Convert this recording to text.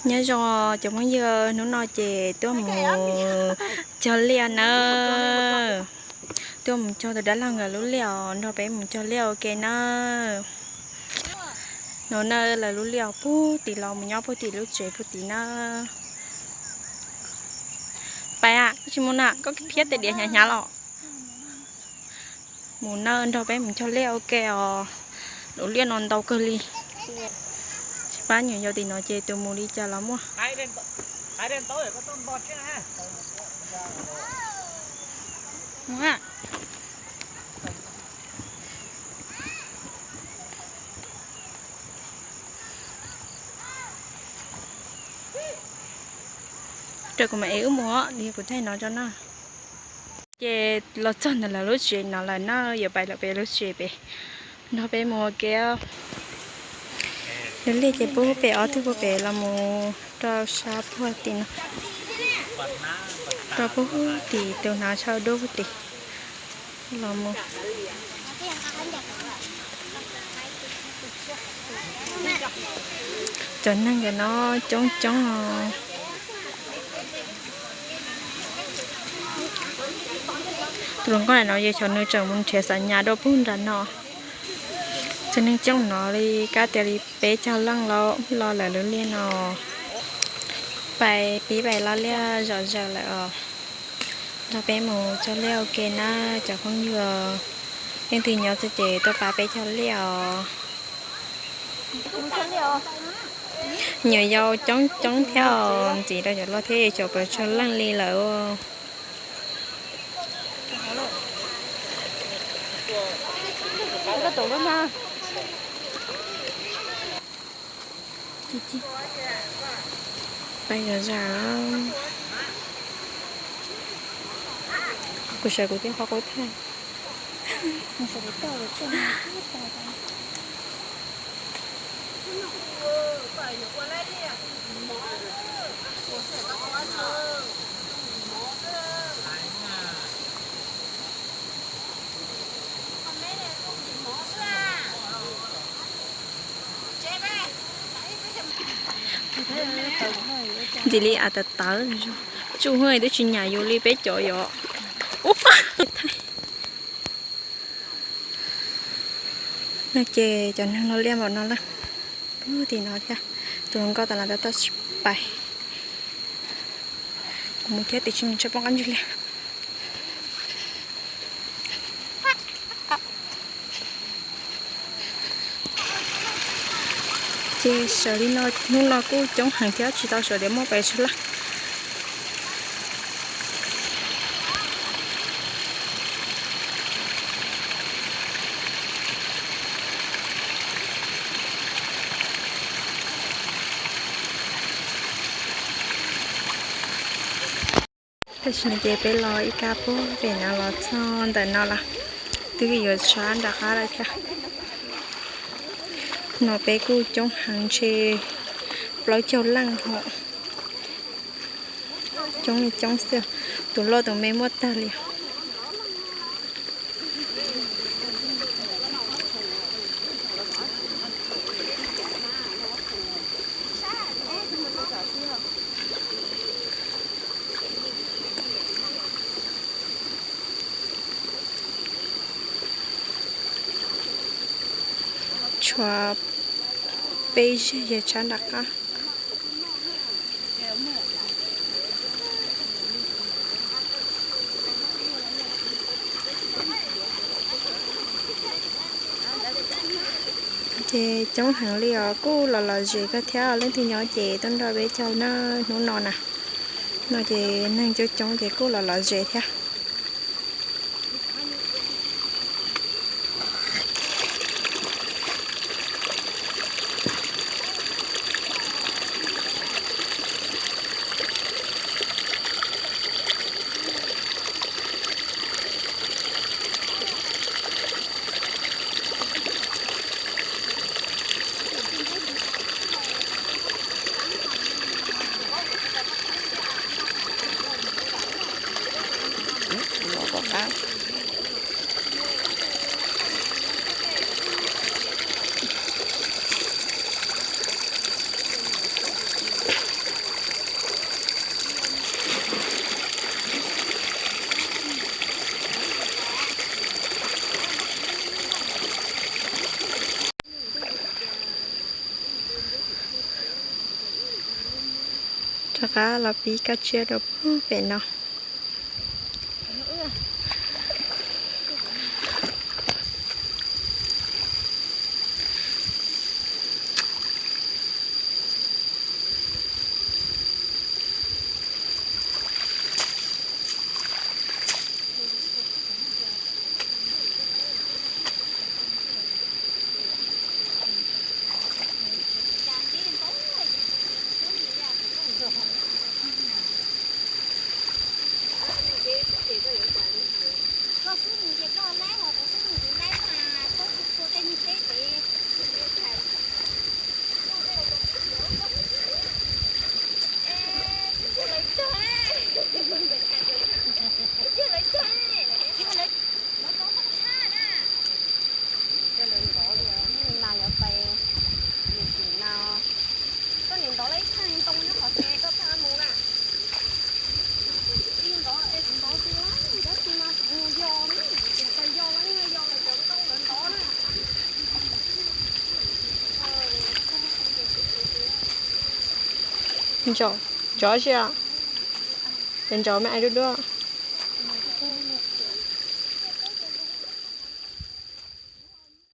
Nyob zoo cov phooj ywg, hnub no ces tuaj mus cog liaj na. Tuaj mus cog tus dab laug nkawd lub liaj os, nrog peb mus cog liaj ua ke na. No na, lawv lub liaj puag tim los mus nyob puag tim lub tsev puag tim na. Pais, koj tsis mus na, koj phiab tej diav hnyav hnyav los. Mus na, nrog peb mus cog liaj ua ke os. Lub liaj no ntau kawg li. Tsis pab nyuam yaus tim no ces tus mus li cas los muaj. Raws kuv mam ev wb mus os, kuv thaij no tso na. Ces los txog ntawm lawv lub tsev no lawm na, yuav pais lawm peb lub tsev pem, nrog peb mus ua ke. Lub liaj ces puag pem, ob tug puag pem los mus rau sab puag tim no, rau puag tim tus hnav tsho dub puag tim los mus. Cov neeg ntawm no coob coob os. Tus hluas nkauj no yog xyov nws tseem mus nrhiav xav nyas dua puag nram no. Cov neeg coob no li kab tias li peb caug leej los lawv lub liaj no. Pais pib pais laj liaj zom zaws lawm os. Nrog peb mus cog liaj ua ke na cov phooj ywg. Leej twg nyob txog ces tuaj pab peb cog liaj os. Nyuam yaus coob coob thiab os, ntxiv rau cov loj thiab, xyov puas tsawg leej li lawm. Pais zom zaws. Kuv sawv kuv thiab qhov qub thaij. Ntxim li av tawv tawv, tsuj twb tsis nyam yus li peb cov yom. No ces cov neeg no liaj npaum no lawm. Puag tim no thiab, tus hluas nkauj tas los tab tom tsis pais. Kuv mus thiab tiam sis mus tsis pom qab ntsia li. Ces sawv li no, hnub no kuj coob heev thiab tsis tau sawv tias muaj pes tsawg leej. Tam sim no ces peb los ib kab puag pem no los txog ntawm no los twb yuav tshab nram qab lawm thiab. No peb kuj coob heev, ntshe plaub caug leej hos. Coob li coob xwb, tus loj tus me muaj tag li. Tshuav peb zeg yog tshab nram qab. Ces coob heev li os, kuj los lom zem kawg thiab. Leej twg nyob ces tuaj nrog peb cog na hnub no na. No ces neeg coob coob ces kuj los lom zem thiab. Rov qab los pib kaj tsiab rau pem no. Coj lawv ntov li, nim mas lawv pais, nim tim no, koj nim ntov lawv ib thaj ntoo nyob qhov twg koj thaj mus na. Ib ntov es kuv ntov tsis tau, tab sis mas kuv mus yos na, kuv mus yos lawv, yos lawv cov ntoo lawv ntov na. Ntov, ntov si, ntov me ais duab duab.